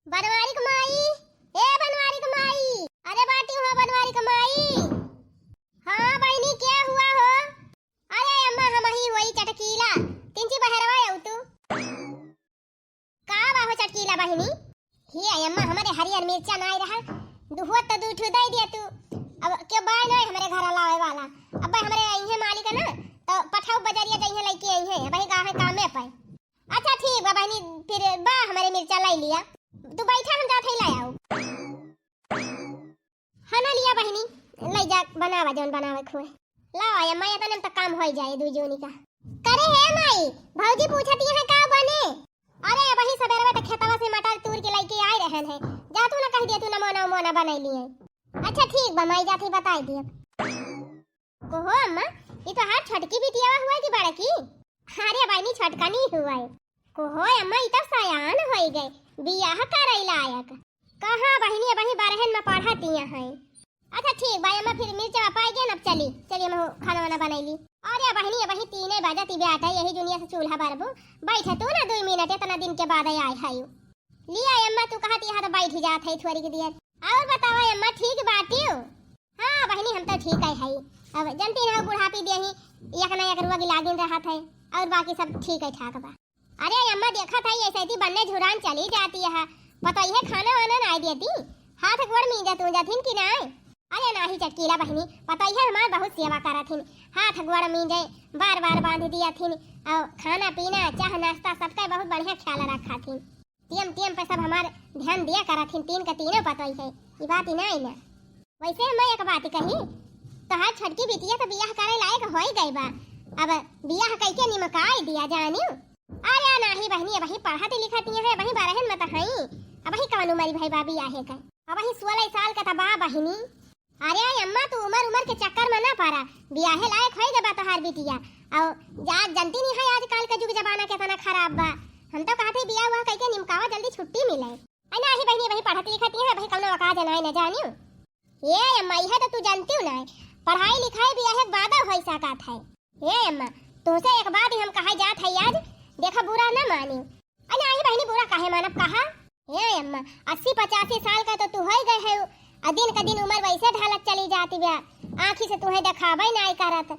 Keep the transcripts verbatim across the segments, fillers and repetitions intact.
बनवारी क माई, ए बनवारी क माई, अरे बाटी हो बनवारी क माई। हाँ बहिनी, क्या हुआ हो? अरे अम्मा, हमही होई चटकीला, तिनची बहरवा आऊ तू। का बा हो चटकीला बहिनी? हे अम्मा, हमरे हरियर मिर्चा नाई रहा, दुहुआ त दू ठो दे दिया तू। अब क्यों बाय नाई हमरे घर लावे वाला? अब हमरे अइहे मालिक ना, तो पठाऊ बजरिया जइहे लइके अइहे, अबही गाहे कामे पे। अच्छा ठीक बा बहिनी, फिर बा हमरे मिर्चा लाई लिया, तू बैठा, हम जात हई लाई आऊ। हाँ ना लिया बहिनी, लाई जा, बनावा जौन बनावे खुए। लावा अम्मा, एतने में तो काम होई जाए दुई जोनी का। करे हे माई, भौजी पूछत यहाँ का बने? अरे अबही सबेरवे तो खेतवा से मटर तूर के लइके आए रहन है, जा तू ना कह दे तू नमो नमो ना बनाई लिए। अच्छा ठीक बा माई, जात ही बताई दिए। कोहो अम्मा, ई तोहार छोटकी बिटियावा हुआ कि बड़की? अरे बहिनी, छोटका नहीं हुआ है। कोहो अम्मा, ई तो सयान होई गए, बियाह करे लायक। कहाँ बहिनी, अबही बरहन में पढ़तिया है। अच्छा ठीक बा अम्मा, फिर मिर्चा पाई गए, अब चली, चली हम खाना वाना बनाई ली। अरे बहिनी, अबही तीने बजत ही बाटे, यही दुनिया से चूल्हा बरबू। बैठे तू ना दुई मिनट, इतना दिन के बाद आए है। लिया अम्मा, तू कहत यहाँ तो बैठ जात है थोड़ी के दियर। और बतावा अम्मा, ठीक बाटियो? हाँ बहिनी, हम तो ठीक है, है। अब जनती ना बुढ़ापी देही, एक ना एक रोग लागिन रहत है, और बाकी सब ठीक है ठाक बा। अरे अम्मा, देखत है ऐसे थी बन्ने झुरान चली जाती है, पतोहिए खाना वाना नाई देती, हाथ गोड़ मींजत ऊंजत हिन कि नाई? अरे नाही चटकीला बहिनी, पतोहिए हमार बहुत सेवा करत हिन, हाथ गोड़ मींजे, बार बार बांध दिया थिन, और खाना पीना चाह नाश्ता सबका बहुत बढ़िया ख्याल रखा थिन। टियम टियम पे सब हमार ध्यान दिया करत हिन, तीन का तीनों पतोही है, ई बात ही ना आई ना। वैसे हम एक बात कही, तोहार छोटकी बिटिया तो बियाह करे लायक होई गई बा, अब बियाह कइके निमकाई दिया जानियो। अरे नाही बहिनी, अबही पढ़त लिखत ही है, अबही बरहन मत हई, अबही कवन उमर भई बा बियाहे का, अबही सोलह साल का त बा बहिनी। अरे अम्मा, तू उमर उमर के चक्कर में ना पड़ा, बियाहे लायक होई गई बा तोहार बिटिया। और जा जनती नहीं है आजकल का जुग जमाना कितना खराब बा। हम तो कहते बियाह हुआ कइके निमकावा, जल्दी छुट्टी मिले। अरे नाही बहिनी, अबही पढ़त लिखत ही है, अबही कौनो औकात नाई न जानियो। ए अम्मा, इहे तो तू जानती हो ना, पढ़ाई लिखाई बियाहे के बादे होई सकत है। ए अम्मा, तुमसे एक बात ही हम कहा जात है आज, देखा बुरा न मानी। अरे नाही बहिनी, बुरा काहे मानब कहा? ए अम्मा, अस्सी पचासी साल का तो तू होई गए है, आ दिन का दिन उमर वैसे ढलत चली जाती बा, आँखी से तुहे देखाबे नाई करत।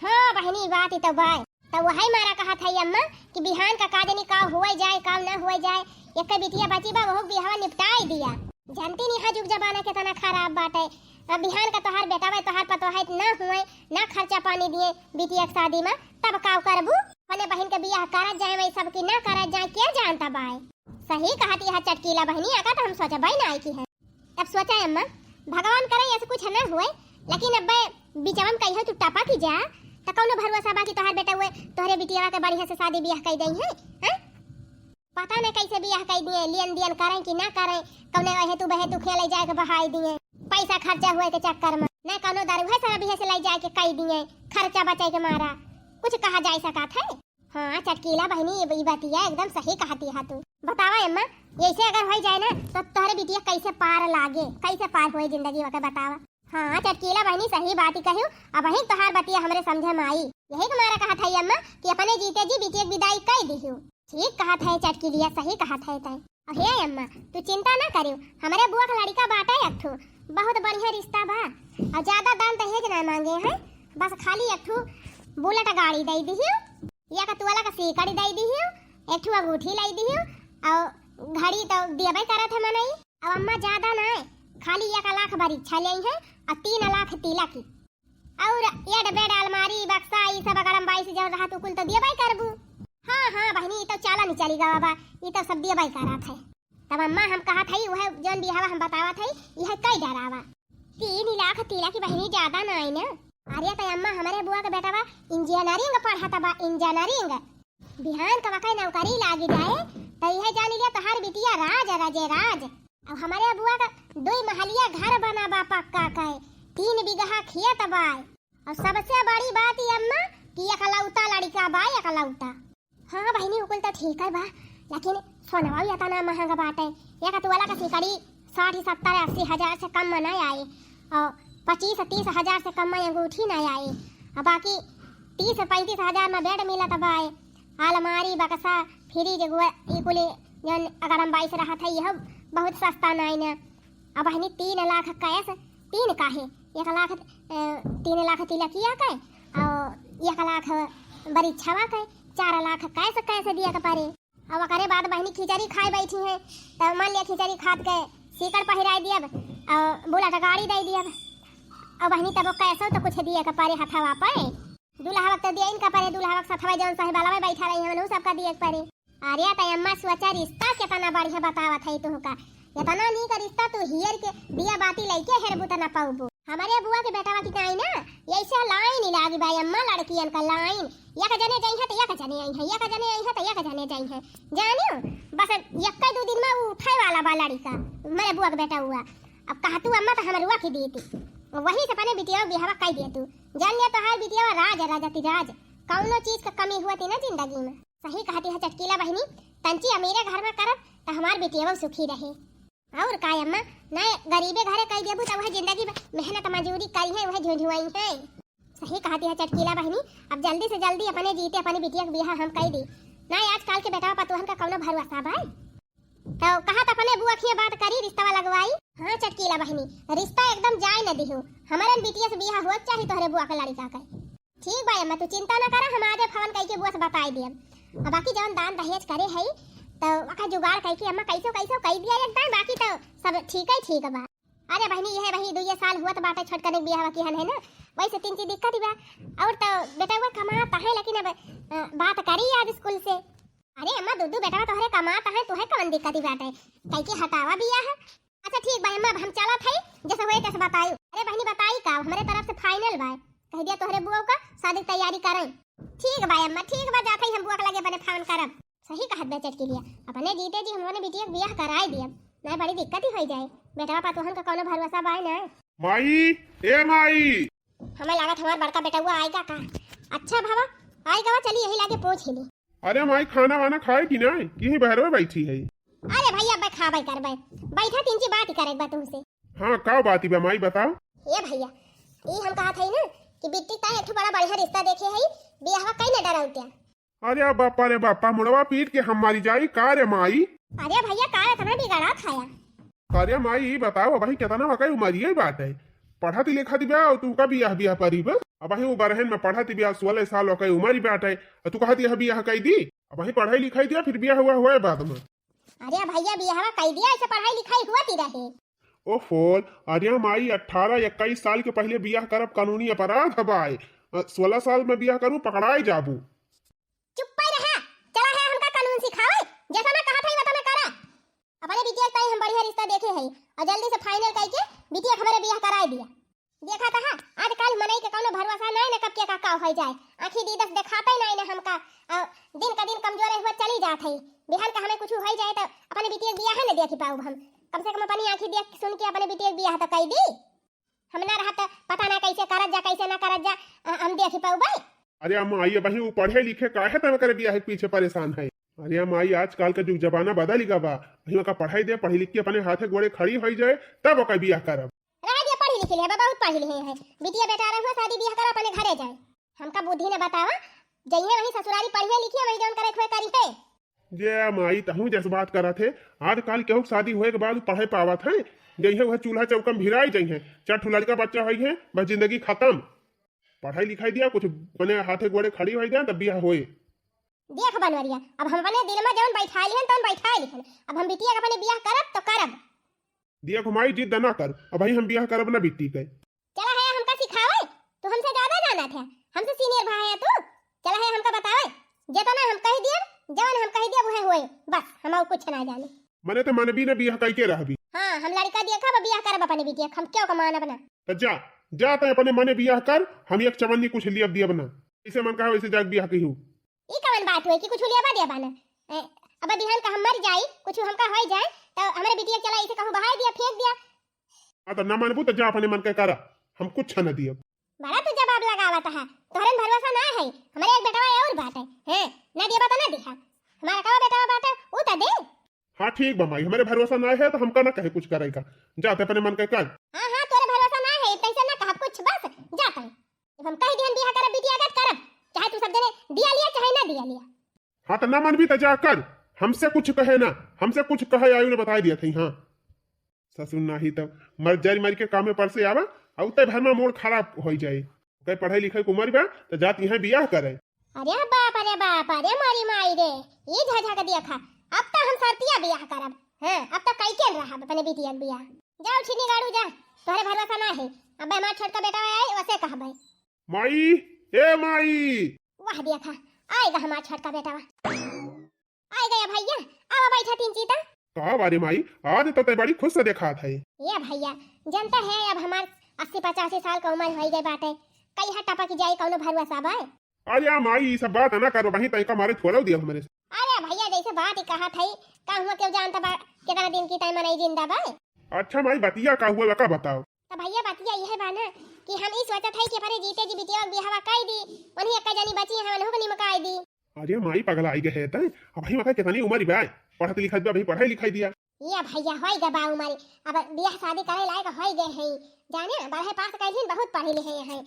हाँ बहिनी, बात ही तो बाय। तो वही मारा कहत है अम्मा कि बिहान का का जानी का हुए जाए, का ना हुए जाए। एक बिटिया बची बा, वहू बिहावा निपटाई दिया। जानती नहीं है जुग जमाना कितना खराब बाटे। अब बिहान का तोहार बेटा बा, तोहार पतोह है, ना हुए, ना खर्चा पानी दिए बिटिया के शादी में, तब का करबू? अपने बहिन के बियाह करत जाए, वही सब की ना करत जाए, के जानता बाय। सही कहत यह चटकीला बहिनी, आका तो हम सोचबे ना आई की है। अब सोचा अम्मा, भगवान करे ऐसे कुछ ना हुए, लेकिन अब बिचवा में कहियो तू टपक ही जा, त कौनो भरोसा बा कि तोहार बेटा हुए तोहरे बिटियावा के बढ़िया से शादी बियाह कई दई है, हैं? पता नहीं कैसे बियाह कई दिए, लियन दियन करें कि ना करें, कौने वहे तू बहे तू खेले जाए के बहाई दिए, पैसा खर्चा हुए के चक्कर में, न कौनो दारू है सारा बिहे से ले जाए के कई दिए, खर्चा बचाए के मारा, कुछ कहा जाए सकत है? हाँ चटकीला बहिनी, ई बतिया एकदम सही कहती है तू। बतावा अम्मा, ऐसे अगर होई जाए ना तो तोहरे बिटिया कैसे पार लागे, कैसे पार होए जिंदगी वके बतावा। हाँ चटकीला बहिनी, सही बात ही कहियो। अबही तोहार बतिया हमरे समझे में आई, यही के मारा कहत है अम्मा कि अपने जीते जी बिटिया के विदाई कई दिहियो। ठीक कहत है चटकीलिया, सही कहत है तै। अरे अम्मा, तू चिंता ना करियो, हमरे बुआ के लड़का बाटे एक ठो, बहुत बढ़िया रिश्ता बा, और ज्यादा दान दहेज ना मांगे हैं, बस खाली एक ठो बुलेट गाड़ी दे दिहियो, एक तोला का सीकड़ी दे दिहियो, एक ठो अंगूठी लाई दिहियो, और घड़ी तो दियबे करत है मनई। अब अम्मा ज्यादा ना है, खाली एक लाख बरीक्षा ले है और तीन लाख तिलक की, और एड बेड अलमारी बक्सा ई सब अगर हम बाईस जौन रहा तो कुल तो दियबे करबू। हाँ हाँ बहिनी, ई तो चाला नहीं चली गवा बा, ई तो सब दियबे करत है। तब अम्मा हम कहत हई, वह जौन बिहावा हम बतावत हई, यह कई डरावा। तीन लाख तिलक की बहिनी ज्यादा ना आई ना। अरे तो अम्मा, हमरे बुआ के बेटवा इंजीनियरिंग पढ़त बा, इंजीनियरिंग। बिहान का वकई नौकरी लागी जाए, तो यह जानी लिया तोहार बिटिया राज रजे राज। अब हमरे बुआ का दुई महलिया घर बना बा पक्का के, तीन बीघा खेत बा। और सबसे बड़ी बात ये अम्मा कि एकलौता लड़का बा, एकलौता। हाँ बहिनी, उ कुल तो ठीक है बा, लेकिन सोनवा भी इतना महंगा बाटे। एक तोला का सिकड़ी साठ सत्तर अस्सी हजार से कम में नहीं आई, और पच्चीस तीस हजार से कम में अंगूठी नहीं आई, और बाकी तीस पैंतीस हजार में बेड मिलत बा, अलमारी, बक्सा, फ्रिज, गुआ, ई कुल जौन अगर हम बाईस रहत है, यह बहुत सस्ता नाई ना। अब बहिनी, तीन लाख cash, तीन काहे, एक लाख, अ, तीन लाख तिलकिया के, और एक लाख बरिछवा के, चार लाख cash, cash दिए के पड़े। अब ओकरे बाद बहिनी खिचड़ी खाए बैठी हैं, तो मान लिया खिचड़ी खात के सीकड़ पहिराए दियब, और बुलेट गाड़ी दे दियब। और बहिनी, तब कैसो तो कुछ दिए के पड़े हथवा पे। दूल्हा वक्त दिए इनका पड़े, दूल्हा वक्त सथवा जौन साहेब अलवे बैठा रही हैं, उन्हों सबका दिए के पड़े। अरे त अम्मा, सोचा रिश्ता कितना बढ़िया बतावत है तुहका। इतना नीक रिश्ता तू हियर के दिया बाती लइके हेरबू त ना पाउबू। हमरे बुआ के बेटवा की नाई ना, ऐसे line लागी बा अम्मा, लड़कियन का line। एक जने जइहें त एक जने अइहें, एक जने अइहें त एक जने जइहें। जानियो, बस एक्के दू दिन में उ उठे वाला बा लड़िका, हमरे बुआ के बेटवा। अब कहतू अम्मा त हमरुआ की दीती, वही से अपने बिटिया बियाहवा कई दिया तू। जान लिया तोहार बिटिया राज, राजति राज, कौनो चीज का कमी हुआ थी ना जिंदगी में। सही कहती है चटकीला बहिनी, तंची अमीरे घर में करब त हमार बिटिया सुखी रहे। और का अम्मा, ना गरीबे घरे कई देबू त वह जिंदगी भर मेहनत मजूरी करी है, वह झुझुआई है। सही कहती है चटकीला बहिनी, अब जल्दी से जल्दी अपने जीते अपनी बिटिया के बियाह हम कई दी। ना आजकल के बेटवा पतोहन का कौनो भरोसा बा। तो कहा त अपने बुआ खिया बात करी, रिश्ता लगवाई। हाँ चटकीला बहिनी, रिश्ता एकदम जाए न दिहो, हमारे बिटिया से बियाह हुआ चाही तोहरे बुआ के लड़िका के। ठीक बा अम्मा, तू चिंता ना करा, हम आजे फोन कइके बुआ से बताई दियब। अब बाकी जौन दान दहेज करे है, तो ओका जुगाड़ कइके अम्मा कैसो कैसो कई दिया एक दान, बाकी तो सब ठीक है, ठीक बा। अरे बहिनी, यह वही दुइये साल हुआ तो बाटे छोटकने के बियाह की हन है ना, वैसे तीन चीज दिक्कत ही बा। और तो बेटा वो कमाता है, लेकिन अब, अ, बात करी आज स्कूल से। अरे अम्मा, दुद्दू बेटवा तोहरे कमात है, तुहे कवन दिक्कत ही बाटे? कई के हटावा बियाह। अच्छा ठीक बा अम्मा, अब हम चलत हई, जैसे होए तैसे बताई। अरे बहिनी बताई का, हमरे तरफ से final बा, कह दिया तोहरे बुआ का शादी की तैयारी करें। ठीक बा अम्मा, ठीक बा, जात हई हम बुआ के लगे अपने फोन करब। सही कहत बा चटकीलिया, अपने जीते जी हमने बिटिया के बियाह कराए दियब, नहीं बड़ी दिक्कत ही हो जाए, बेटवा पतोहन का कौनो भरोसा बा ना। माई, ए माई। हमें लागत हमार बड़का बेटवा आएगा का। अच्छा बाबा, आएगा वा, चली यही लागे पूछ ही ली। अरे माई, खाना वाना खाए कि नाई? कि यहीं बहरवे बैठी है? अरे भैया, अब्बे खाबे करबे। बैठा, तीन ची बात ही करे एक बार तुमसे। हाँ, का बात ही बा माई, बताओ। ए भैया, ई हम कहत हई ना कि बिट्टी ताई एक ठो बड़ा बढ़िया रिश्ता देखे हई, बियाहवा कई न डराउत्या। अरे बापा रे बापा, मुड़वा पीट के हम मारी जाई का रे माई? अरे भैया, का इतना बिगड़ा खाया? अरे माई, ई बताओ, अबहीं केतना वकई उमरिया बाटे? पढ़त लिखत बा, अउ तुहका बियाह, बियाह परी बा? अबहीं उ बरहन में पढ़त बा, सोलह साल वकई उमर बाटे, अउ तू कहत यह बियाह कई दी? अबहीं पढ़ाई लिखाई दिया, फिर बियाह हुआ हुआ है बाद में। अरे भैया, बियाहवा कई दिया, ऐसे पढ़ाई लिखाई हुआ ती रहे। ओफो, अरे माई, अठारह इक्कीस साल के पहिले बियाह करब कानूनी अपराध हबाय। अ, सोलह साल में बियाह करू, पकड़ाए जाबू। चुप्पे रहा, चला है हमका कानून सिखावे, जैसा मैं कहत हई वैसा मैं करा। अपने बिटिया के ताई हम बढ़िया रिश्ता देखे हई और जल्दी से final कइके बिटिया के हमरे बियाह कराए दिया। देखा तहा, आजकल मनई के कौनो भरोसा नाई न, कब के का, का होइ जाए। आँखी दीदस देखाते नाई न हमका, अ, दिन का दिन कमजोर हुआ चली जात हई। बिहान का हमें कुछ होइ जाए तो अपने बिटिया के बियाह न देखी पाउब हम। कम से कम अपनी आँखी देख सुन के अपने बिटिया के बियाह तो कई दी। हम ना रहत, पता ना कैसे करत जा, कैसे ना करत जा, अ, हम देख पाउबे। अरे माई, अबहीं उ पढ़े लिखे काहे तन करे बियाह के पीछे परेशान है? अरे माई, आजकल का जुग जमाना बदल गवा बा। अबहीं ओका पढ़ाई दे, पढ़ी लिख के अपने हाथे गोड़े खड़ी होइ जाए, तब ओका बियाह करब। रह दिया, पढ़ी लिखी ले, बहुत पढ़ी लिखे है। बिटिया बेटा रहुआ शादी बियाह कर अपने घरे जाए। हमका बुद्धि न बतावा, जइहे वहीं ससुरारी पढ़िए लिखिए, वहीं जौन करे खुए करी है। जे माई, तहूँ जस बात करत है, आजकल केहू के शादी होए के बाद पढ़े पावत है? जइहे वह चूल्हा चौका में भिराई जइहे, चार ठो लड़का बच्चा होई है, बस जिंदगी खत्म। पढ़ाई लिखाई दिया, कुछ अपने हाथे गोड़े खड़ी होइ जाए, तब बियाह होए। देख बनवरिया, अब हम अपने दिल में जौन बैठाए लिहन, तौन बैठाए लिहन। अब हम बिटिया के अपने बियाह करब तो करब। देख माई, जिद ना कर, अबहीं हम बियाह करब ना बिट्टी के। चला है हमका सिखावे, तू हमसे ज्यादा जानत है, हमसे senior भाई है तू। चला है हमका बतावे, जेतना हम कह दियब, जवन हम कह दियब उहे होए, बस हम और कुछ ना जानी। मने तो मनबी न बियाह कइके रहबी। हाँ, हम लड़का देखब, बियाह करब अपने बिटिया, हम क्यों का मानब ना। तो जा, जा तै अपने मने बियाह कर, हम एक चवन्नी कुछ लियब दियब ना। जैसे मन कहा वैसे जाके बियाह कहियो। ई कवन बात हुई कि कुछ लियबा दियबा ना? ए, अब बिहान का हम मर जाई, कुछ हमका होइ जाए, तो हमरे बिटिया चला ऐसे कहूँ बहाई दिया, फेंक दिया। हाँ, तो ना मानबू तो जा, अपने मन के करा, हम कुछ न दियब। बड़ा तू जवाब लगावत है, तोहरन भरोसा ना है, हमरे एक बेटवा और बाटे, हैं, ना दियबा तो ना दिहा, हमारा कवा बेटवा बाटे, ऊ तो दे। हाँ ठीक बा माई, हमरे भरोसा ना है तो हमका ना कहे कुछ करे का, जा ते अपने मन के कर। हाँ हाँ, तोरे भरोसा ना है, तैसे ना कहब कुछ, बस जा तै। जब हम कह दिहन बियाह करब, बिटिया के करब, चाहे तू सब जने दिया लिया चाहे ना दिया लिया। हाँ, तो ना मनबी तो जा कर, हमसे कुछ कहे ना, हमसे कुछ कहे आयु ने बताई दिया थई। हाँ, ससुर नाही तब मर जाई, मर के कामे पर से आवा, अउ तय भर में मोड़ खराब होइ जाए। ओकर पढ़ाई लिखाई के उमर बा, त जात इहाँ बियाह करे। अरे बाप रे बाप, अरे मोरी माई रे, ई झझक देखा, अब त हम सरतिया बियाह करब। हाँ, अब त कइके रहब अपने बिटिया के बियाह। जाओ छिनी गाड़ू जा, तोहरे भरोसा ना है। अब हमार छोटका बेटा आए, वसे कहबे। माई, ए माई। वाह देखा, आएगा हमार छोटका बेटा। आए गया भैया, आवा बैठा तीन चीता। का बारे माई, आज तो तय बड़ी खुश से देखात है। ए भैया, जनता है अब हमार अस्सी पचासी साल का उमर होइ गई बाटे, कहिया टपक जाई कौनो भरोसा बा? अरे माई, ई सब बात ना करो, वहीं तय का मारे छोड़ो दिया हमरे से। अरे भैया, जैसे बात ही कहा थई, का हुआ क्यों जानता बा, कितना दिन की तय मनई जिंदा बा? अच्छा माई, बतिया का हुआ, का बताओ? त भैया, बतिया यह बा ना कि हम ई सोचत हई कि अपने जीते जी बिटिया के बियाहवा कई दी, वहीं एक जनी बची है, उन्हों को निमकाई दी। अरे माई, पगला आई गए है तय, अबही मका कितनी उमर बा, पढ़त लिखत बा, अबही पढ़ाई लिखाई दिया। ये भैया, होई गए बा उमर, अब बियाह शादी करे लायक होई गए हैं, जाने, बड़े पास कैलिन, बहुत पढ़े लिखे हैं।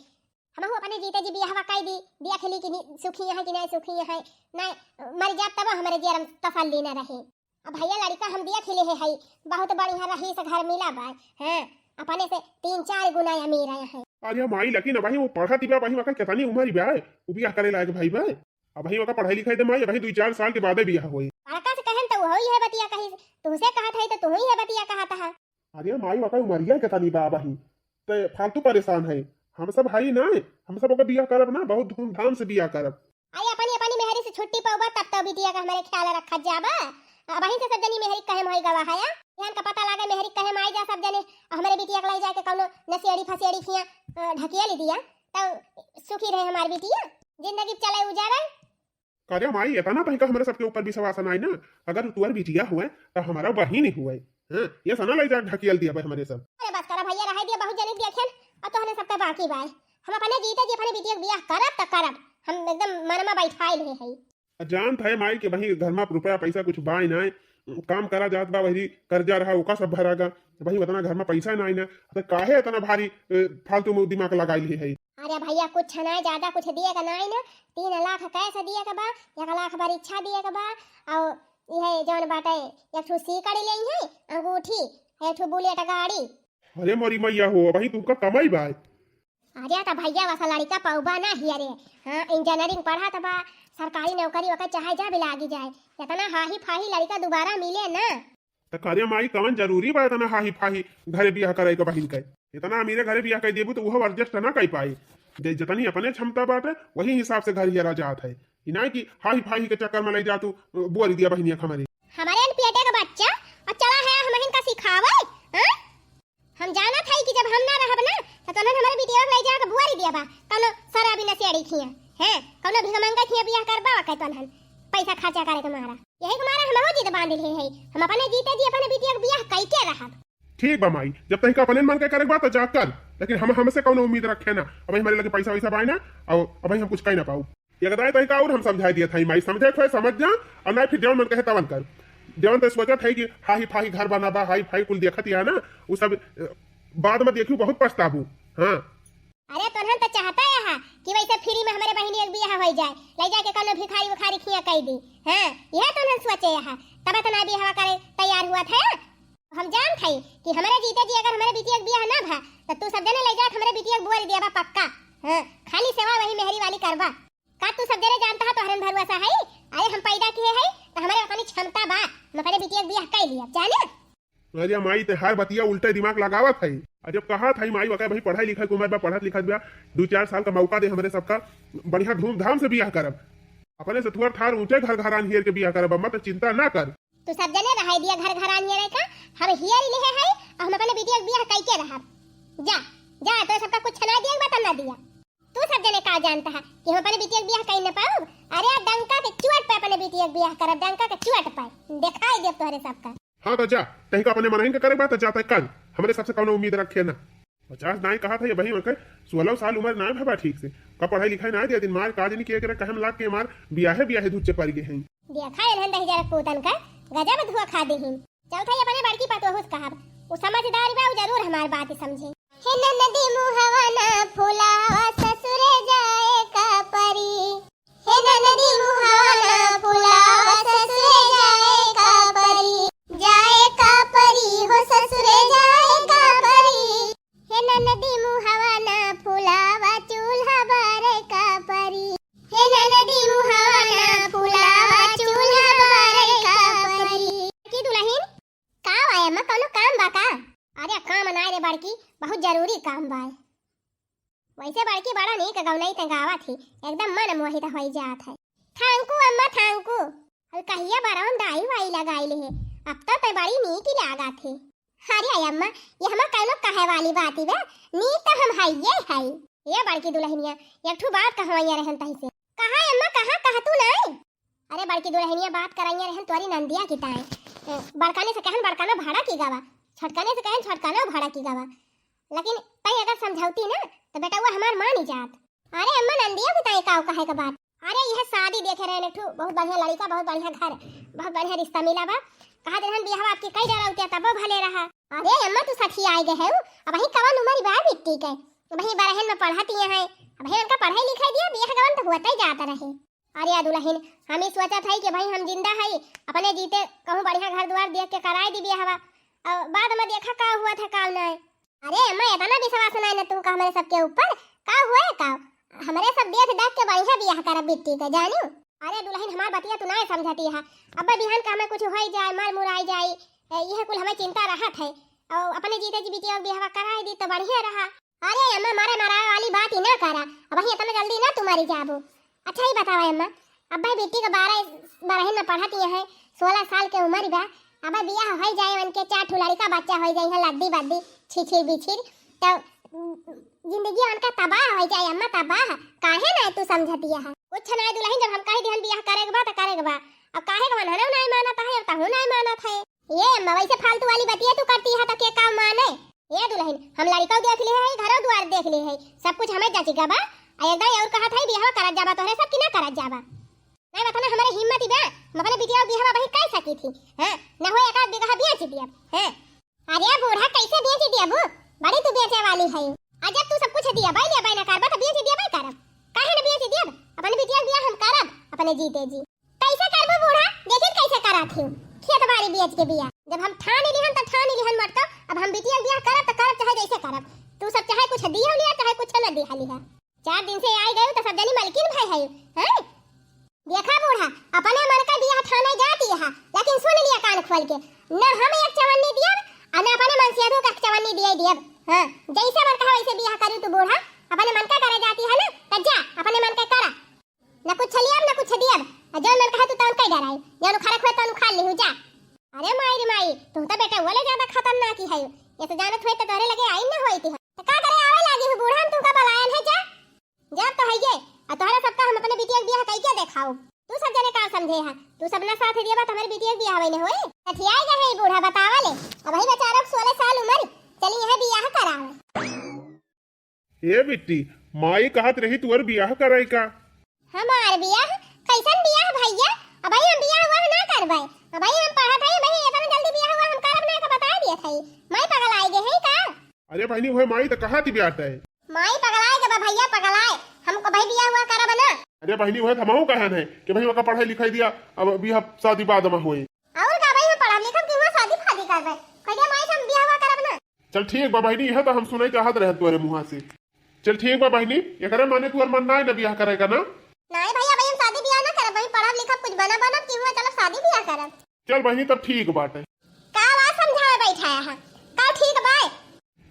हमहू अपने जीते जी बियाहवा कई दी, देख ली कि नि-, सुखी है कि नहीं सुखी है, नहीं मर जाब तब हमारे जेरम तसल्ली न रहे। अब भैया, लड़का हम देख ही लेहे हई, बहुत बढ़िया रहीस घर मिला बा। हैं, अपने से तीन चार गुना अमीर आए हैं। अरे माई, लेकिन अबही वो पढ़त बा, अबही ओकर कितनी उमर बा, वो बियाह करे लायक भई बा। अबही ओकर पढ़ाई लिखाई दे माई, अबही दुई चार साल के बादे बियाह होई। बड़का से कहन त वही है बतिया कही, तुहसे कहत है त तुहू ही है बतिया कहत है। अरे माई, ओकर उमरिया कितनी बा अबही, ते फालतू परेशान है। हम सब हई ना, हम सब ओकर बियाह करब ना, बहुत धूमधाम से बियाह करब। आई अपनी अपनी मेहरी से छुट्टी पउबा, तब तो बिटिया का हमारे ख्याल रखत जाबा। अबही से सब जनी मेहरी कहे में होई गवा है, बिहान का पता लागे मेहरी कहे में आई जा सब जने, हमारे बिटिया के लाई जाके कौनो नसेड़ी फसेड़ी खिया, अ, ढकिया ली दिया, तब सुखी रहे हमार बिटिया, जिंदगी चले उजारे। करे माई, इतना तहिका हमरे सबके ऊपर विश्वास नाई ना, अगर तुअर बिटिया हुए तो हमारा बहिन हुए। हाँ, ये सना लाई जा ढकियल दिया भाई हमरे सब। अरे बस करा भैया, रहे दिया, बहुत जने देखेन, और तोहने सबका बाकी बाय। हम अपने जीते जी अपने बिटिया के बियाह करब त करब, हम एकदम मनमा बैठाए ले हई। आ जानत है माई के वही घर में रुपया पैसा कुछ बाय नाय, काम करा जात बा, वही कर्जा रहा ओका सब भरा गा, वही उतना घर में पैसा नाय ना, तो काहे इतना भारी, ए, फालतू में दिमाग लगाई ली है। अरे भैया, कुछ ना ज्यादा कुछ दिए का नाय ना, तीन लाख कैश दिए का बा, एक लाख परीक्षा दिए का बा, और यह जौन बाटे एक ठो सीकड़ी ले है, अंगूठी, एक ठो बुलेट गाड़ी। अरे मोरी मैया हो, वही तुमका कमाई बा। अरे त भैया, वसा लड़का पउबा ना हिया रे। हाँ, इंजीनियरिंग पढ़त बा, सरकारी नौकरी ओकर चाहे जब लागी जाए। इतना हाही फाही लड़का दोबारा मिले ना। त करे माई, कवन जरूरी बा इतना हाही फाही घरे बियाह करे के बहिन के? इतना अमीरे घरे बियाह कर देबू त उहो adjust ना कर पाई। जे जितनी अपने क्षमता बाटे, वही हिसाब से घर हियरा जात है। ई नाई कि हाही फाही के चक्कर में ले जा तू, बोल दिया बहिनिया के हमारी। हमारे पेटे का बच्चा और चला है हमहिन का सिखावे, हाँ? हम जानत हई कि जब हम ना रहब ना, त तोहन हमरे बिटिया के ले जाके बुआरी दिया बा, कौनो शराबी नशेड़ी खिया, हैं, कौनो भिखमंगा खिया बियाह करबा, कह तोहन पैसा खर्चा करे के मारा। यही के मारा हमहू जिद बांध ले हई, हम अपने जीते जी अपने बिटिया के बियाह कई के रहब। ठीक बा माई, जब तहिका अपने मन के करे के बा त जा कर, लेकिन हम, हमसे कौनो उम्मीद रखे ना, अबही हमरे लगे पैसा वैसा बाय ना, और अबही हम कुछ कह ना पाऊ। एक दाई तहिका और हम समझाई दिया था माई, समझे खोए समझ जा, और ना फिर जवन मन कहे तवन कर। जवन ते सोचत है कि हाही फाही घर बनाबा, हाही फाही कुल देखत या ना, उ सब, अ, बाद में देखियो बहुत पछताबू। हाँ। अरे तोहन त चाहता है हा कि वैसे फ्री में हमरे बहिनी एक बियाह हो जाए, ले जाके कौनो भिखारी उखारी खिया कह दी। हाँ, यह तोहन सोचे है, तब इतना बियाह करे तैयार हुआ था। हम जानत हई कि हमरे जीते जी अगर हमरे बिटिया के बियाह ना भा, त तू सब जने ले जाके हमरे बिटिया के बुआरी देबा पक्का। हाँ, खाली सेवा वही मेहरी वाली करबा। का तू सब जने जानता है तोहरन भरुआ सा हई? अरे हम पैदा किए हई, त हमरे अपनी क्षमता बा, हम अपने बिटिया के बियाह कई लिया, जाने? अरे माई, ते हर बतिया उल्टे दिमाग लगावत हई। अरे जब कहा था माई, वका भाई पढ़ाई लिखाई के उम्र बा, पढ़त लिखत बा, दो चार साल का मौका दे हमरे सबका, बढ़िया धूमधाम से बियाह करब। अपने से थोड़ थार ऊंचे घर घरान हियर के बियाह करब, अम्मा तो चिंता ना कर। तू सब जने रहाई दिया घर घरानिया रे का, हम हियर ही लेहे हई, और हम अपने बिटिया के बियाह कई के रहब। जा, जा, तो सबका कुछ छना दिया बा, तब ना दिया। तू सब जने का जानता है कि हम अपने बिटिया के बियाह कई न पाऊब? अरे डंका के चुअट पे अपने बिटिया के बियाह करब, डंका के चुअट पे। दिखाई देब तोहरे सबका। हाँ तो जा, तहिका अपने मनहिन के करे बा तो जा तय कर, हमरे सबसे कौनो उम्मीद रखे ना। पचास नाई कहा था ये भाई, मगर सोलह साल उम्र ना भबा ठीक से, का पढ़ाई लिखाई ना दे दिन, मार काज नहीं किए करे, कहम लाग के मार बियाहे बियाहे धुच्चे पड़ गए हैं। देखा एलहन दही जरा पूतन का, गजब धुआ खा देहिन। चल था ये अपने बड़की पतोहू से कहब, उ समझदार बा, उ जरूर हमार बात समझे। हे ननदी मुहवा ना फुलावा, ससुरे जाए का परी। हे ननदी मुहवा ना फुलावा, ससुरे जाए अम्मा, कौनो काम बा का? अरे काम नाय रे बड़की, बहुत जरूरी काम बा। वैसे बड़की बड़ा नीक गौनई ते गावत ही, एकदम मन मोहित होई जात है। Thank you अम्मा, thank you। अउ कहिया बरौन दाई वाई लगाई ले है, अब तो ते बड़ी नीक ही लागत है। अरे अम्मा, ये हमा कौनो कहे वाली बात ही बा, नीक तो हम हइये हई। ये बड़की दुल्हनिया, एक ठो बात कहवइया रहन तही से। कहा अम्मा, कहा, कहा तू नाई? अरे बड़की दुल्हनिया बात करइया रहन तोरी नंदिया की ताई। ए, बड़काने से कहन बड़काना भाड़ा की गवा, छोटकाने से कहन छोटकाना भाड़ा की गवा। लेकिन तई अगर समझौती ना, तो बेटउआ हमार मान ही जात। अरे अम्मा, नंदिया की ताई काव कहे के बात? अरे यह शादी देखे रहे एक ठो, बहुत बढ़िया लड़का, बहुत बढ़िया घर, बहुत बढ़िया रिश्ता मिला बा। कहा रहन बियाह आपकी कई डरावतिया तबो भले रहा। अरे अम्मा, तू सठी आए गए है, अब वही कवन उम्र बा बिट्टी के, वही बरहन में पढ़त ही है, अब वही उनका पढ़ाई लिखाई दिया, बियाह गवन तो होते ही जाता रहे। अरे या दुल्हन, हम ही सोचत हई कि भाई हम जिंदा हई, अपने जीते कहूँ बढ़िया घर द्वार देख के कराए दी बियाहवा, और बाद में देखा का हुआ था का नाय। अरे अम्मा, इतना विश्वास नाय ना तुमका हमरे सबके ऊपर, का हुए का? हमरे सब देख देख के बढ़िया बियाह करब बिट्टी के, जानू। अरे दुल्हन, हमार बतिया तू नाय समझती है, अब बिहान का हमें कुछ होई जाए, मर मुराई जाए, ए, यह कुल हमें चिंता रहत है, और अपने जीते जी बिटिया के बियाहवा कराए दी तो बढ़िया रहा। अरे अम्मा, मारे मरावे वाली बात ही ना करा, अब वही इतना जल्दी ना तू मरी जाबो। अच्छा ही बतावा अम्मा, अब भाई बिट्टी के बारह, बारह में पढ़त ही है, सोलह साल के उम्र बा, अब बियाह हो जाए, उनके चार ठो लड़का बच्चा हो जाए हैं, लद्दी बद्दी, छिछिर बिछिर, तो जिंदगी उनका तबाह हो जाए अम्मा, तबाह। काहे ना तू समझती है? कुछ ना दुल्हन, जब हम कह दिहन बियाह करे के बा तो करे के बा, अब काहे के मनहनो नाय मानत है, अब तहू नाय मानत है। ये अम्मा, वैसे फालतू वाली बतिया तू करती है तो के का माने? ए दुल्हन, हम लड़िकौ देख लिए है, घरो द्वार देख लिए है, सब कुछ हमें जचिका बा। आ एक दाई और कहत है बियाह करत जाबा तोहरे सब कि ना करत जाबा? नहीं बता ना, हमारे हिम्मत ही बा, हम अपने बिटिया बियाह वही कर सकी थी। हाँ, न हो एक आध बीघा बेच दिया। हाँ। अरे बूढ़ा, कैसे बेच दिया बू? बड़ी तू बेचे वाली है। आ जब तू सब कुछ दिया भाई, लिया भाई ना करबा तो बेच दिया भाई करब। काहे ना बेच दिया? अपने बिटिया बियाह हम करब अपने जीते जी। कैसे करबो बूढ़ा? देखित कैसे करत हियो, खेत बाड़ी बेच के बियाह। जब हम ठान लिहन त ठान लिहन मटका, अब हम बिटिया के बियाह करब त करब चाहे जैसे करब। तू सब चाहे कुछ दियो लिया चाहे कुछ न दिया लिहा। चार दिन से आई गयो त सब जनी मलकिन भय है, हैं? देखा बूढ़ा, अपने मन का बियाह ठाने जाती है, लेकिन सुन लिया कान खोल के, न हम एक चवन्नी दियब, आ न अपने मन से एक चवन्नी दिए दियब। हाँ, जैसे मन कहा वैसे बियाह करू तू बूढ़ा, अपने मन का करे जाती है ना, त जा अपने मन का करा। न कुछ लियब, न कुछ दियब। आ जौन मन कहे तू तौन कह डराई। जौन उखाड़े खोए तौन उखाड़ लिहू, जा। अरे माई रे माई, तू तो बेटा वो ले ज्यादा खतरनाक ही है। ये तो जानत होई तो तोरे लगे आई ना होई थी। तो का करे आवे लागी हूँ बूढ़ा, हम तू का बलायन है, जा। जब तो है ये, आ तोहरा सबका हम अपने बिटिया के बियाह कई के देखाओ। तू सब जने का समझे है, तू सब ना साथ दिया बात हमारे बिटिया के बियाह वही ना होई। कठियाई गए है बूढ़ा, बतावा ले। अब ही बेचारा के सोलह साल उम्र, चली यहाँ बियाह करावे। ए बिट्टी, माई कहत रही तुअर बियाह कराई का? हमार बियाह? कैसन बियाह भैया? अबही हम बियाह हुआ ना करबै। अबही हम पढ़त हई, अबही इतना जल्दी बियाह हुआ हम करब ना, का बता दिया था। माई पगल आई गए है का? अरे बहनी, वह माई तो कहत ही बाटे। माई पगल आए के बा भैया, पगल आए। हमको भाई बियाह हुआ करब ना। अरे बहनी, वह थमाऊ कहन है कि भाई ओका पढ़ाई लिखाई दिया, अब बियाह शादी बाद में होई। और का भाई, हम पढ़ब लिखब कि हुआ शादी फादी करबै? कहिए माई से हम बियाह हुआ करब ना। चल ठीक बा बहिनी, यह तो हम सुनई चाहत रहे तोरे मुँहा से। चल ठीक बा बहिनी, एकरे माने तोर मन नाय न बियाह करे का ना? नाय भैया, भाई हम शादी बियाह ना करब, भाई पढ़ब लिखब कुछ बना बनब कि हुआ चलो शादी बियाह करब। चल बहिनी तब ठीक बाटे। का बात समझावे बैठाया है? का ठीक बा?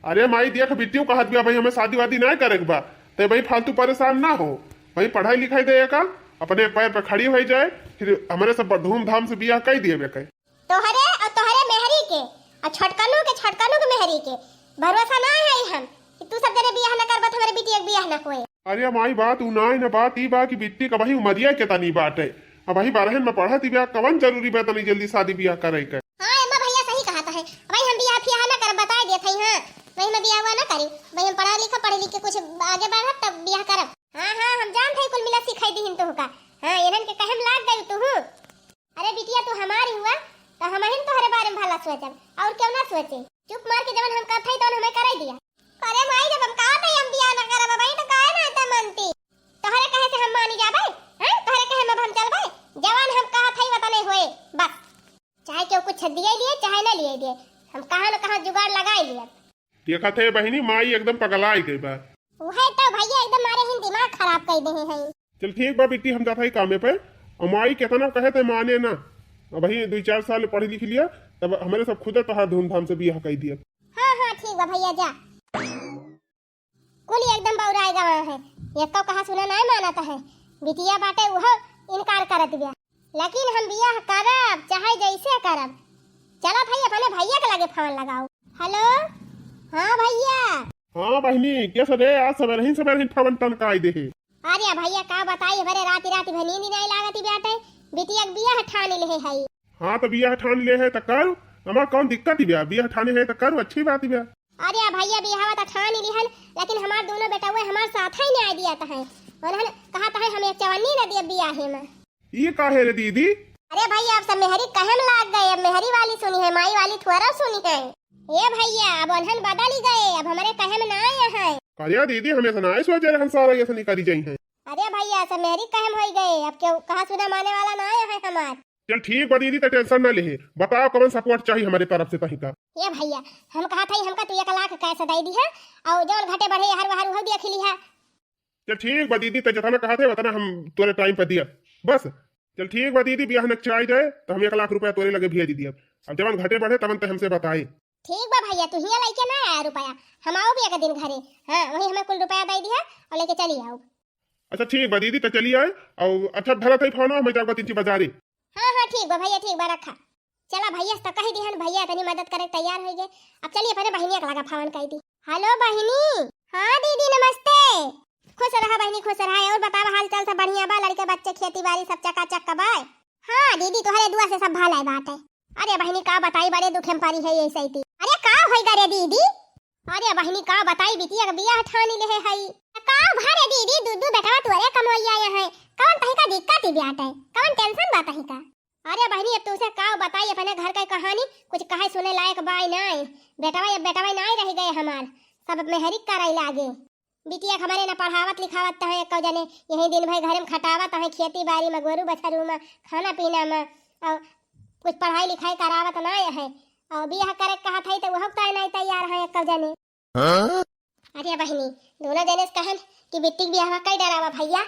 अरे माई देख बिट्टियो कहत बिया भाई हमें शादी वादी नाय करे के बा, ते भाई फालतू परेशान ना हो, भाई पढ़ाई लिखाई दे का, अपने पैर पे खड़ी हो जाए, फिर हमरे सब धूमधाम से बियाह कर दिए बेके। तोहरे और तोहरे मेहरी के और छोटकनू के, छोटकनू के मेहरी के भरोसा ना है हम कि तू सब जने बियाह न करबा तो हमारे बिटिया के बियाह न होए। अरे माई, बात उ नाई न, बात ई बा कि बिट्टी का वही उमरिया के तनी बाटे। अब वही बारहन में पढ़त ही बा, कवन जरूरी बा तनी जल्दी शादी बियाह करे के? हाँ अम्मा, भैया सही कहत है। भाई हम बियाह फियाह न करब, बताए देत हई। हाँ, भाई हम बियाह हुआ न करी। भाई हम पढ़ा लिखा, पढ़े लिख के कुछ आगे बढ़ब तब बियाह करब। हाँ हाँ, हम जानत हई कुल मिला सिखाई दीहिन तुहका। हाँ, इन्हन के कहे में लाग गई तू। अरे बिटिया, तू हमारी हुआ, तो हमहिन तोहरे बारे में भला सोचब, और क्यों ना सोचे। चुप मार के जवन हम कहत हई, तवन हमें करे दिया। अरे माई, जब हम कहत हई हम बियाह ना करब, भाई, तो काहे ना आता मानती? तोहरे कहे से हम मानी जाबे, हैं? तोहरे कहे में अब हम चलबे? जवन हम कहत हई, वतने होए, बस। चाहे केहू कुछ दिए दिए, चाहे ना लिए दिए, हम कहाँ न कहाँ जुगाड़ लगाई लिए। देखत है बहिनी, माई एकदम पगलाई गई बा। उहे तो भैया एकदम मारे ही दिमाग खराब कर दे हैं। चल ठीक बा बिट्टी, हम जात हई कामे पे। और माई केतना कहे ते माने ना। अब वही दुई चार साल पढ़ लिख लिया, तब हमरे सब खुदे तोहार धूमधाम से बियाह कइ दियब। हाँ, हाँ, ठीक बा भइया, जा। कुल एकदम बौराए गवा है, एको कहा सुना नाय मानत है। बिटिया बाटे उहो इनकार करत बिया, लेकिन हम बियाह करब, चाहे जैसे करब। चला भाई, अपने भइया के लगे फोन लगाओ। हेलो, हाँ भइया। हाँ बहिनी, कैसे रे? आज सबेरही सबेरही फोन टनकाई देहे। अरे भइया, का बताई, हमरे राती राती भर नींद नाय लागत बाटे। बिटिया के बियाह ठान लेहे हई। हाँ, तो बियाह ठान लेहे है तो कर, हमार कौन दिक्कत बा? बियाह ठाने है तो कर, अच्छी बात बा। अरे भइया, बियाहवा तो ठान ही लिहन, लेकिन हमार दोनों बेटउए हमार साथ ही नाय दियत है। उन्हन कहत है हम एक चवन्नी न दियब बियाहे में। ई काहे रे दीदी? अरे भइया, अब सब मेहरी कहे में लाग गए, अब मेहरी वाली सुनी है, माई वाली थोड़ा सुनी है। ए भइया, अब उन्हन बदल ही गए, अब हमरे कहे में ना आए हैं। अरे दीदी, हमें ऐसा ना सोचे रहन सारा ये सनी करी जाई हैं। अरे भइया, सब मेहरी कहे में होई गए, अब केहू कहा सुना माने वाला ना आए हैं हमार। चल ठीक बा दीदी, त tension ना लेहे। बताओ कौन support चाही हमरे तरफ से तहिका। ए भइया, हम कहत हई हमका तू एक लाख cash दइ दिहा, अउर जौन घटे बढ़े हर वहर उहो देख लिहा। चल ठीक बा दीदी, त जितना कहत है उतना हम तोरे time पे दिया बस। चल ठीक बा दीदी, बियाह नक्चा आई जाए तो हम एक लाख रुपया तोरे लगे भेज दिया। अब जवन घटे बढ़े तवन ते हमसे बताए। ठीक बा भइया, तू हियाँ लइके ना आया रुपया, हम आउब एक दिन घरे। हाँ, वही हमें कुल रुपया दइ दिहा अउर लइके चली आउब। अच्छा ठीक बा दीदी, त चली आए। अउर अच्छा धरत है फोन, हमें जाओ तीन बाजारे। हाँ, हाँ, ठीक बा भइया, ठीक बा, रखा। चला भइया, त कहि दिहन, भइया तनी मदद करे तैयार होइ गए। अब चली अपने बहिनिया के लगा फोन कइ दी। हेलो बहिनी। हाँ दीदी, नमस्ते। खुश रहा बहिनी, खुश रहा। अउर बतावा, हाल चाल सब बढ़िया बा? लड़के बच्चे, खेती बाड़ी सब चकाचक का बा? हाँ दीदी, तोहरे दुआ से सब भला बाटे। अरे बहिनी, का बताई, बड़े दुखे में परी है ये सैती। अरे का होई गा रे दीदी? अरे बहिनी, का बताई, बिटिया के बियाह ठानी लेहे हई। का भा रे दीदी, दू दू बेटवा तोरे कमवैया है, कौन तहिका दिक्कत ही बाटे, कौन tension बा तहिका? अरे बहिनी, अब तुमसे का बताई अपने घर के कहानी, कुछ कहे सुने लायक बाय नाय। बेटवा अब बेटवा नाय रह गए हमार, सब मेहरी करे लागे। बिटिया के हमरे न पढ़ावत लिखावत तहे एको जने, यही दिन भर घरे में खटावत है, खेती बाड़ी में, गोरू बछरू में, खाना पीना में, अउर कुछ पढ़ाई लिखाई करावत नाय है। अउर बियाह करे के कहत है तो वह तय नाय तैयार है एको जने। हाँ? अरे बहिनी, दोनों जने से कहन कि बिट्टी के बियाहवा कइ डरावा भइया,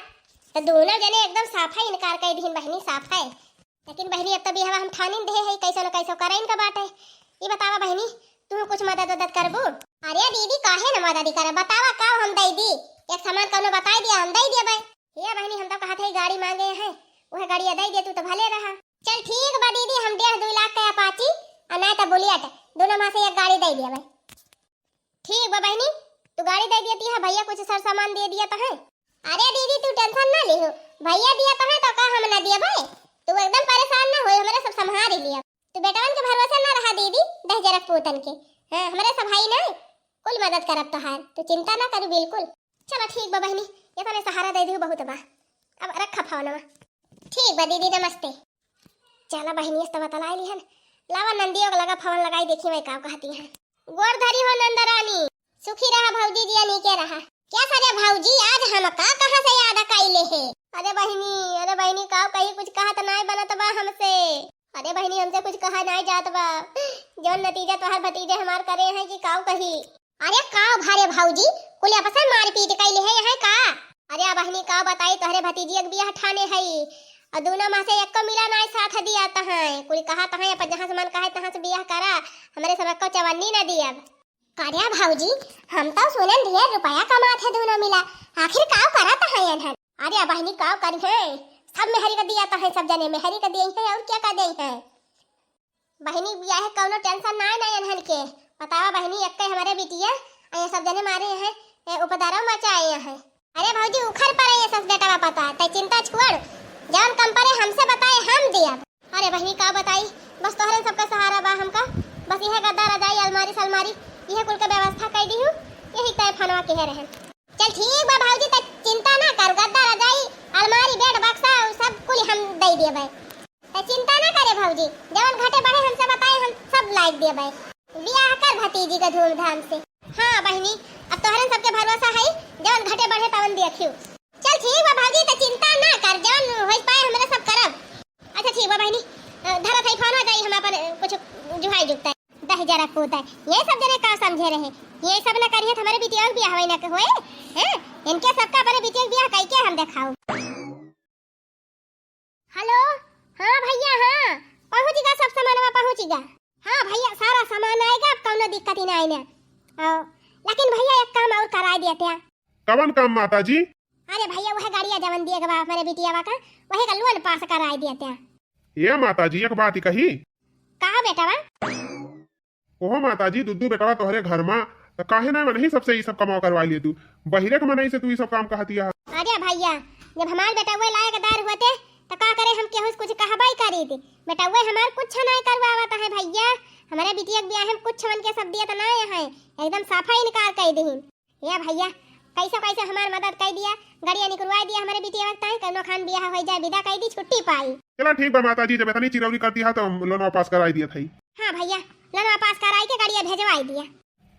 तो दोनों जने एकदम साफा इनकार कइ दिहिन बहिनी, साफा। लेकिन बहिनी, अब तो बियाहवा हम ठानिन देहे है, कैसो न कैसो करे इनका बाटे। ई बतावा बहिनी, तू कुछ मदद उदद करबू? अरे दीदी, काहे न मदद ही करब, बतावा का हम दइ दी, एक सामान कौनो बताइ दिया, हम दइ दिया भाई। ये बहिनी, हम तो कहत है गाड़ी मांगे है, वह गाड़ी दइ दे तू तो भले रहा। चल ठीक बा दीदी, हम डेढ़ दुइ लाख के Apache अउर नाय तो Bullet, दोनों में से एक गाड़ी दइ दिया भाई। ठीक बा बहिनी, तू गाड़ी दइ दिया है, भइया कुछ सर सामान दे दिया तो है। अरे दीदी, तू tension ना लिहो, भइया दिया तो है तो का हम ना दिया भाई, तू एकदम परेशान ना हो, हमरे सब संभाल लिया। तू बेटवन के भरोसे ना रहा दीदी, दहिजरक पूतन के। हाँ, हमरे सब हई ना, कुल मदद करब तोहार, तू चिंता ना करू बिल्कुल। चला ठीक बा बहिनी, इतने सहारा दइ दिहू बहुत बा। अब रखा फोनवा। ठीक बा दीदी, नमस्ते। चला बहिनी, इस तवा तलाई लिहन। लावा नंदियो के लगा फोन लगाई, देखी मैं का कहती हैं। गोर धरी हो नंदरानी, सुखी रहा भौजी जी, नीके रहा। का सरे भौजी, आज हमका कहाँ से याद कइले है? अरे बहिनी, अरे बहिनी, का कही, कुछ कहत नाय बनत बा हमसे। अरे बहिनी, हमसे कुछ कहा नाय जात बा। जौन नतीजा तोहार भतीजे हमार करे हैं कि का कही। अरे का भा रे भौजी, कुल आपस में मारपीट कइले है यहाँ का? अरे बहिनी, का बताई, तोहरे भतीजिया के बियाह ठाने हई, अउर दोनों में से एको मिला नाय साथ दिया तहाँ। कुल कहा तहाँ अपन जहाँ से मन कहे तहाँ से बियाह करा, हमरे सब एको चवन्नी ना दियब। का रे भौजी, हम तो सुनन ढेर रुपया कमात है दोनों मिला, आखिर का करत है एनहन? अरे बहिनी, का करी है, सब मेहरी का दिया तहाँ, सब जने मेहरी का दिए हैं, अउर का का दिए हैं? बहिनी, बियाहे कौनो tension नाय ना एनहन के। बतावा बहिनी, एक्के हमरे बिटिया, अउर ये सब जने मारे हैं, ए, उपद्रव मचाए हैं। अरे भौजी, उखर परे ये सब बेटवा पता, तै चिंता छोड़, जौन कम परे हमसे बताए, हम दियब। अरे बहिनी, का बताई, बस तोहरे सबका सहारा बा हमका, बस इहे गद्दा रजाई, अलमारी सलमारी, इहे कुल के व्यवस्था कइ दिहू, यही तय फनवा के है रहन। चल ठीक बा भौजी, त चिंता ना कर, गद्दा रजाई, अलमारी, बेड, बक्सा, उ सब कुल हम दइ देबै। त चिंता ना करे भौजी, जवन घटे बढ़े हमसे बताए, हम सब लाइ देबै। बियाह कर भतीजी का धूमधाम से। हाँ बहिनी, अब तोहरन सबके भरोसा है, जवन घटे बढ़े तवन देखियो। चल ठीक बा भौजी, त चिंता ना कर, जवन होइ पाए हमरा सब करब। अच्छा ठीक बा बहिनी, अ, धरत है फोन, हो जाई हम अपन, अ, कुछ जुहाई जुगता है। दहिजरा पूत है, ये सब जने का समझे रहे, ये सब ना करिए त हमरे बिटिया के बियाह होई ना के होए, हैं? इनके सबका अपने बिटिया के बियाह कइके हम देखाऊ। हेलो, हाँ भइया, हाँ, पहुँचिगा सब सामानवा, पहुँचिगा। हाँ भइया, सारा सामान आइगा, अब कउनो दिक्कत ही नाहीं ना। अउ, लेकिन भइया एक काम अउर कराइ देते हैं। कवन काम माता जी? अरे भइया, उहै गड़िया जवन दिए के बा हमरे बिटिया बा का, उहै का loan pass कराइ देते हैं। ए माता जी, एक बात ही कही। कहा बेटवा? ओहो माता जी, दुद्दू बेटवा तोहरे घर मा, त काहे ना मनही सबसे ई सब कमवा करवाइ लेतू? बहिरे के मनई से तू ई सब काम कहतिया। अरे भइया, जब हमार बेटवे लायकदार होते, त का करे हम केहू से कुछ कहबइ करीत? बेटवे हमार कुछ नाहीं करवावत है भइया, हमरे बिटिया के बियाहे मा कुछ मन के सब दियत नाहीं है, एकदम साफा इनकार कइ दिहिन। ए भइया, कइसे कइसे हमार मदद कइ दिया, गड़िया निकरवाइ दिया हमरे बिटिया के ताईं, कउनो खान बियाह होइ जाए, बिदा कइ दी, छुट्टी पाई। चला ठीक बा माता जी, जब एतनी चिरौरी करतिया त हम loan वापस कराइ दियत हई। हाँ भइया, loan वापस कराइ के गड़िया भेजवाइ दिया।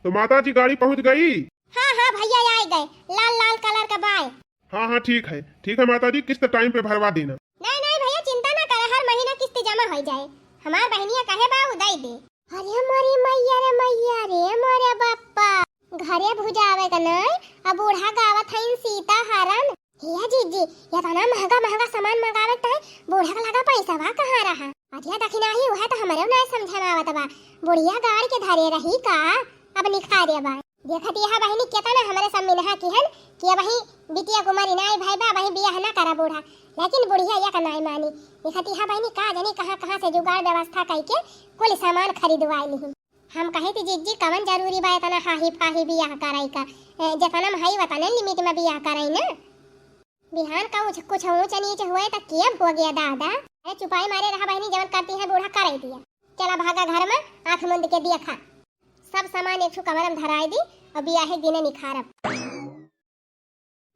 तो माता जी गाड़ी पहुँच गई? हाँ हाँ भइया, आइ गए, लाल लाल colour का बाय। हाँ हाँ ठीक है, ठीक है माता जी, किस्त time पे भरवा देना। नाहीं नाहीं भइया, चिंता ना करे, हर महीना किस्त जमा होइ जाए, हमार बहिनिया कहे बा उ दइ दे। अरे मोरी मइया रे मइया रे मोरे बप्पा, घरे भुजावे का नाहीं, अब बूढ़ा गावत हइन सीता हरन। हे जिज्जी, एतना महँगा महँगा सामान मंगावे ताईं बूढ़ा के लगा पइसवा कहाँ रहा? अरे दखिनाही, उहै त हमरे नाहीं समझे मा आवत बा। बुढ़िया गाड़ के धरे रही का? अब निखारे बा। देखत यह बहिनी केतना हमरे सब मिनहा किहन कि अबहीं बिटिया के उमर नाहीं भइ बा, अबहीं बियाह ना करा बूढ़ा। लेकिन बुढ़िया एक नाहीं मानी। देखत यह बहिनी का जानी कहाँ कहाँ से जुगाड़ व्यवस्था कइके कुल सामान खरीदवाइ लिहिन। हम कहित जिज्जी कवन जरूरी बा एतना हाही फाही बियाह करइ का? ए, जेतना मा हई ओतने limit मा बियाह करइ ना। बिहान का उछ-, कुछ ऊँच नीच हुए त के भोगे दादा? अरे चुपाई मारे रहा बहिनी, जवन करती है बूढ़ा करइ दिया। चला भागा घर मा, आँख मुंद के देखा। सब सामान एक ठो कमरा मा धराइ दी अउर बियाहे दिने निखारब।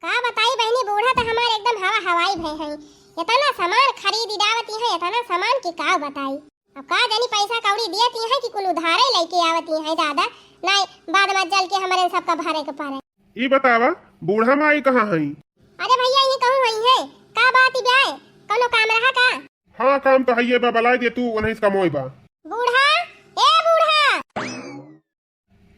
का बताई बहिनी, बूढ़ा त हमार एकदम हवा हवाई भए हैं। एतना सामान खरीदी डावती है, एतना सामान कि का बताई। अब का जानी पइसा कौड़ी दियती है कि कुल उधारे लइके आवती है दादा, नाहीं बाद मा जल के हमरे सबका भरे के परे। ई बतावा, बूढ़ा माई कहाँ हई? अरे भइया, ई कहूँ हई है, का बात बा, कउनो काम रहा का? हाँ, काम त हइये बा, बलाइ दे तू, उन्हीं से कमोई बा। बूढ़ा, ए बूढ़ा।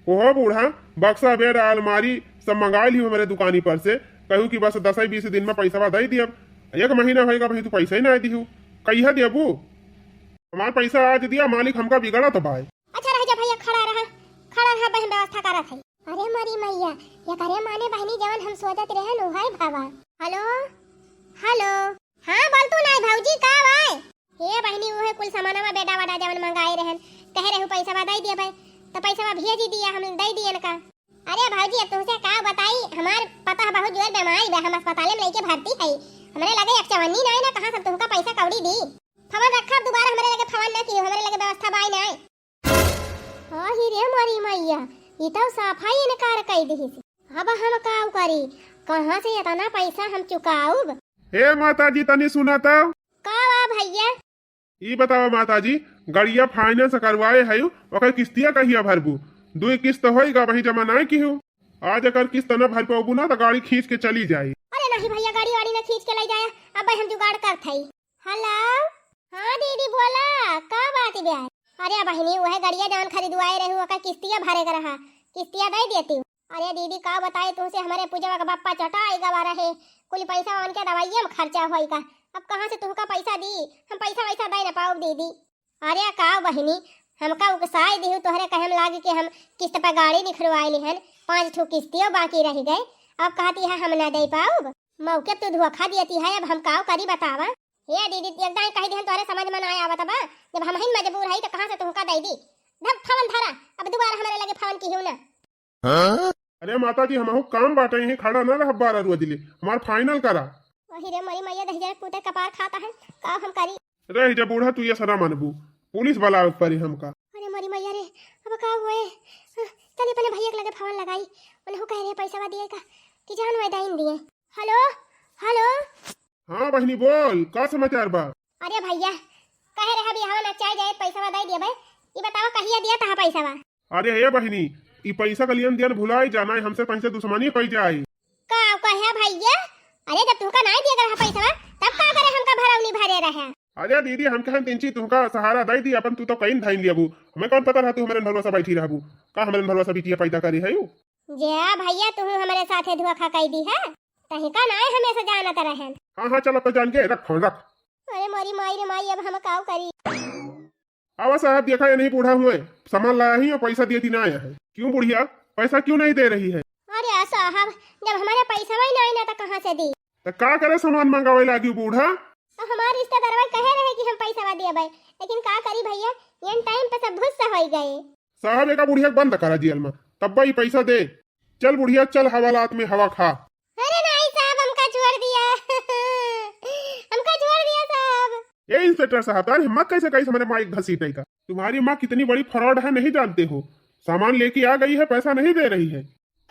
ओहो बूढ़ा, बक्सा, बेड, अलमारी सब मंगाइ लिहू हमरे दुकानी पर से, कहू कि बस दसइ बीस दिन मा पइसवा दइ दियब। एक महीना होइगा, अबहीं तू पइसा ही नाहीं दिहू, कहिया देबू? हमार पइसा आज दिया, मालिक हमका बिगड़त बाय। अच्छा रह जा भइया, खड़ा रहा, खड़ा रहा, बहिन व्यवस्था करत है। अरे मोरी मइया, एकरे माने बहिनी जवन हम सोचत रहेन उहइ भवा। हेलो, हेलो। हाँ बोल तू नाहीं भौजी, का बाय? हे बहिनी, उहे कुल सामानवा बेडा वाडा जवन मंगाए रहेन, कहे रहू पइसवा दइ दिया भाई, त पइसवा भेज दिया, हम दइ दियन का। अरे भौजी, अब तुहसे का बताई, हमार पतोह बहुत जोर बेमारी बा, हम अस्पताले मा लइके भर्ती हई, हमरे लगे एक चवन्नी नाहीं ना, कहाँ से तुहका पइसा कौड़ी दी? फोन रखा, अब दुबारा हमरे लगे फोन ना किहो, हमरे लगे व्यवस्था बाय नाहीं। आही रे मोरी मइया, ई तउ साफा इनकार कइ दिहिस। अब हम काउ करी, कहाँ से एतना पइसा हम चुकाउब? हे माता जी, तनी सुना तउ। का बा भइया? ई बतावा माता जी, गड़िया finance करवाए हयू, ओकर किस्तिया कहिया भरबू? दुइ किस्त होइगा, अबहीं जमा नाहीं किहू। आज अगर किस्त न भर पउबू ना, त गाड़ी खींच के चली जाई। अरे नाहीं भइया, गाड़ी वाड़ी न खींच के लइ जाया, अब हम जुगाड़ करत हई। हेलो, हाँ दीदी बोला, का बात बा? अरे बहिनी, उहे गड़िया जवन खरीदवाए रहू, ओकर किस्तिया भरे के रहा, किस्तिया दइ देती। अरे दीदी, का बताई तुहसे, हमरे पूजवा के बप्पा चटाई गवा रहे, कुल पइसा उनके दवाइये मा खर्चा होइगा। अब कहाँ से तुहका पइसा दी? हम पइसा वइसा दइ न पाउब दीदी। अरे का बहिनी, हमका उकसाइ दिहू, तोहरे कहे मा लागी कि हम किस्त पे गाड़ी निखरवाइ लिहन, पाँच ठो किस्तियो बाकी रहि गए। अब कहती है हम न दइ पाउब, मौके पे तू धोखा दियती है, अब हम काउ करी बतावा? हे दीदी, एकदम कहि दिहन तोहरे समझ मा नाहीं आवत बा, जब हमहिन मजबूर हई त कहाँ से तुहका दइ दी? धब फोन धरा, अब दुबारा हमरे लगे फोन किहू ना। अरे माता जी, हमहू काम बाटे, यहीं खड़ा न रहब बारह रोज ले, हमार final करा। वही रे मोरी मइया, दहिजर पूते कपार खाता है, का हम करी? रह जा बूढ़ा, तू ये सना मानबू, पुलिस बुलावे के पड़ी हमका। अरे मोरी मइया रे, अब का हुए? चली अपने भइया के लगे फोन लगाई, उनहू कहे रहे पइसवा दिए का, कि जान वह दाइन दिए। हेलो, हेलो। हाँ बहिनी बोल, का समाचार बा? अरे भइया, कहे रहे बियाहवा नचाई जाए, पइसवा दइ दिया भाई, ई बतावा कहिया दिया तहा पइसवा? अरे हे बहिनी, ई पइसा क लियन दियन भुलाइ जा, नाहीं हमसे तोहसे दुश्मनी होइ जाई। का कहे भइया? अरे जब तुहका नाहीं दिए के रहा पइसवा, तब का करे हमका भरौनी भरे रहे? अरे दीदी, हम कहन तिनची तुहका सहारा दइ दी, अपन तू तउ कइन धइन लियबू। हमें कउन पता रहा तू हमरे भरोसा बइठी रहबू। का हमरे भरोसा बिटिया पैदा करी है यू? जा भइया, तुहू हमरे साथे धोखा कइ दी है। तहिका नाहीं हमें से जानत रहेन। हाँ, हाँ, चल अब तो जान के रख फोन, रख। अरे मोरी माई रे माई, अब हम काउ करी? आवा साहब, देखा ये नहीं बूढ़ा हुए, सामान लाया ही और पैसा दिए ती ना आया है। क्यों बुढ़िया, पैसा क्यों नहीं दे रही है? अरे साहब, जब हमारे पैसा ही नहीं ना तो कहाँ से दी? तो का करे सामान मंगावे लागी बूढ़ा? तो हमारे रिश्तेदारवा कहे रहे कि हम पैसा दिए भाई, लेकिन का करी भैया, ये टाइम पे सब भुस्सा हो गए। साहब, एका बुढ़िया के बंद करा जेल में, तब भाई पैसा दे। चल बुढ़िया, चल हवालात में हवा खा। अरे नहीं साहब, हमका छोड़ दिया। हमका छोड़ दिया साहब। ए इंस्पेक्टर साहब, तार हिम्मत कैसे कैसे हमारे माइक घसीटे का? तुम्हारी माँ कितनी बड़ी फ्रॉड है, नहीं जानते हो? सामान लेके आ गई है, पैसा नहीं दे रही है।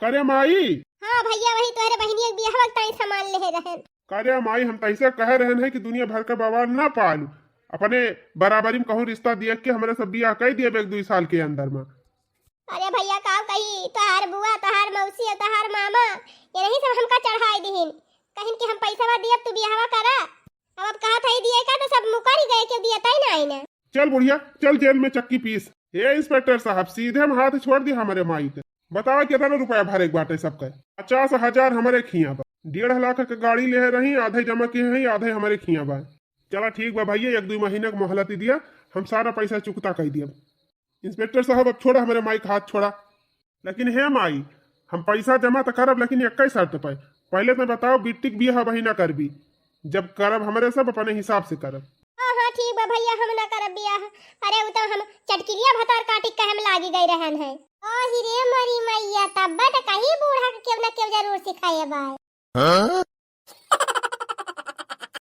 करे माई। हाँ भैया, वही तोहरे बहिनिया के बियाह वक्त आई सामान ले रहन। करे माई, हम तैसे कह रहन है कि दुनिया भर का बवाल ना पालू, अपने बराबरी में कहूँ रिश्ता दिया के हमारे सब बियाह कर दिए एक दुई साल के अंदर में। अरे भैया, का कही, तोहार बुआ, तोहार मौसी और तोहार मामा, ये नहीं सब हमका चढ़ाई दिहिन, कहिन कि हम पैसा दियब, तू बियाहवा करा। अब, अब कहा था दिए का, तो सब मुकर ही गए, क्यों दिया तय ना आई ना। चल बुढ़िया, चल जेल में चक्की पीस। हे इंस्पेक्टर साहब, सीधे हम हाथ छोड़ दी हमारे माई के। बतावा कितना रुपया भरे के बाटे सबके? पचास हजार हमारे खिया बा, डेढ़ लाख के गाड़ी ले रही, आधे जमा किए हैं, आधे हमारे खिया बा। चला ठीक बा भैया, एक दुई महीना के मोहलत ही दिया, हम सारा पैसा चुकता कर दिया। इंस्पेक्टर साहब, अब छोड़ा हमारे माई का हाथ, छोड़ा। लेकिन हे माई, हम पैसा जमा तो करब, लेकिन एक ही शर्त पे। पहले तो बताओ, बिट्टी के बियाह अबही ना करबी, जब करब हमरे सब अपने हिसाब से करब। हाँ हाँ ठीक बा भैया, हम ना करब बियाह। अरे उ तो हम चटकिलिया भतार काटी कहे में लागी गई रहन है। ओ ही रे मोरी मैया, तब तो कहीं बूढ़ा के केव ना केव जरूर सिखाए बा।